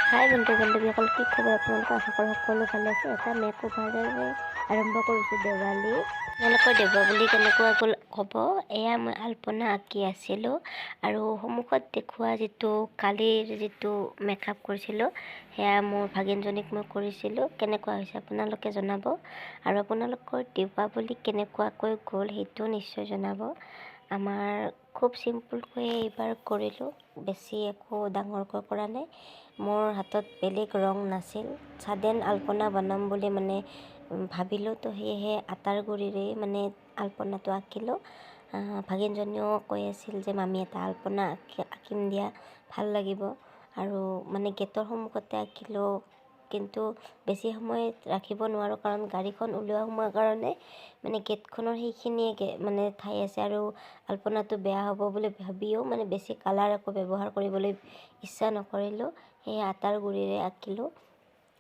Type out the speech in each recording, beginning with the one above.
হাই বন্ধু বান্ধৱীসকল, কি খবৰ আপোনালোকৰ? আশা কৰোঁ সকলো ভালে আছে। এটা মেক অভাৰেৰে আৰম্ভ কৰিছোঁ দেৱালী। আপোনালোকৰ দেৱালী কেনেকুৱা গ'ল ক'ব। এয়া মই আলপনা আঁকি আছিলোঁ আৰু সন্মুখত দেখুওৱা যিটো কালিৰ যিটো মেকআপ কৰিছিলোঁ, সেয়া মোৰ ভাগিনজনীক মই কৰিছিলোঁ। কেনেকুৱা হৈছে আপোনালোকে জনাব আৰু আপোনালোকৰ দীপাৱলী কেনেকুৱাকৈ গ'ল সেইটো নিশ্চয় জনাব। আমাৰ খুব চিম্পুলকৈ এইবাৰ কৰিলোঁ, বেছি একো ডাঙৰকৈ কৰা নাই। মোৰ হাতত বেলেগ ৰং নাছিল। ছাডেন আলপনা বনাম বুলি মানে ভাবিলোঁ, তো সেয়েহে আটাৰ গুড়িৰেই মানে আলপনাটো আঁকিলোঁ। ভাগিনজনীও কৈ আছিল যে মামী, এটা আলপনা আঁকিম দিয়া, ভাল লাগিব। আৰু মানে গেটৰ সন্মুখতে আঁকিলোঁ, কিন্তু বেছি সময় ৰাখিব নোৱাৰোঁ, কাৰণ গাড়ীখন ওলোৱা সোমোৱাৰ কাৰণে মানে গেটখনৰ সেইখিনিয়ে মানে ঠাই আছে। আৰু আলপনাটো বেয়া হ'ব বুলি ভাবিও মানে বেছি কালাৰ একো ব্যৱহাৰ কৰিবলৈ ইচ্ছা নকৰিলোঁ, সেয়ে আটাৰ গুড়িৰে আঁকিলোঁ।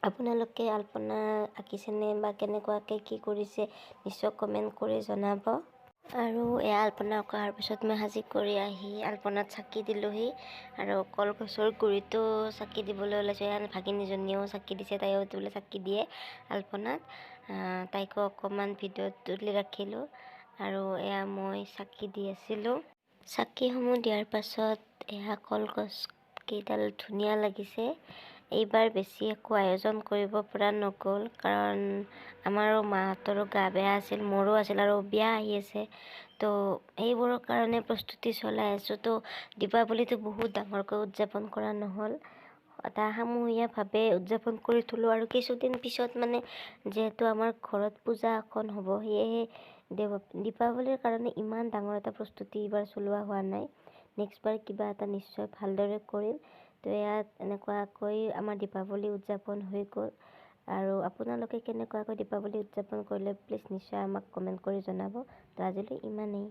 আপোনালোকে আলপনা আঁকিছেনে বা কেনেকুৱাকৈ কি কৰিছে নিশ্চয় কমেণ্ট কৰি জনাব। আৰু এয়া আলপনা অঁকাৰ পিছত মই সাজি কৰি আহি আলপনাত চাকি দিলোঁহি আৰু কলগছৰ গুৰিতো চাকি দিবলৈ ওলাইছোঁ। এয়া ভাগিনীজনীয়েও চাকি দিছে, তাইও বোলে চাকি দিয়ে আলপনাত। তাইকো অকণমান ভিডিঅ'ত তুলি ৰাখিলোঁ। আৰু এয়া মই চাকি দি আছিলোঁ। চাকিসমূহ দিয়াৰ পাছত এয়া কলগছ কেইডাল ধুনীয়া লাগিছে। এইবাৰ বেছি একো আয়োজন কৰিব পৰা নগ'ল, কাৰণ আমাৰো মাহঁতৰো গা বেয়া আছিল, মোৰো আছিল আৰু বিয়া আহি আছে, তো সেইবোৰৰ কাৰণে প্ৰস্তুতি চলাই আছোঁ। তো দীপাৱলীটো বহুত ডাঙৰকৈ উদযাপন কৰা নহ'ল, এটা সমূহীয়াভাৱে উদযাপন কৰি থ'লোঁ। আৰু কিছুদিন পিছত মানে যিহেতু আমাৰ ঘৰত পূজা এখন হ'ব, সেয়েহে দীপাৱলীৰ কাৰণে ইমান ডাঙৰ এটা প্ৰস্তুতি এইবাৰ চলোৱা হোৱা নাই। নেক্সট বাৰ কিবা এটা নিশ্চয় ভালদৰে কৰিম। তো ইয়াত এনেকুৱাকৈ আমাৰ দীপাৱলী উদযাপন হৈ গ'ল। আৰু আপোনালোকে কেনেকুৱাকৈ দীপাৱলী উদযাপন কৰিলে, প্লিজ নিশ্চয় আমাক কমেণ্ট কৰি জনাব। তো আজিলৈ ইমানেই।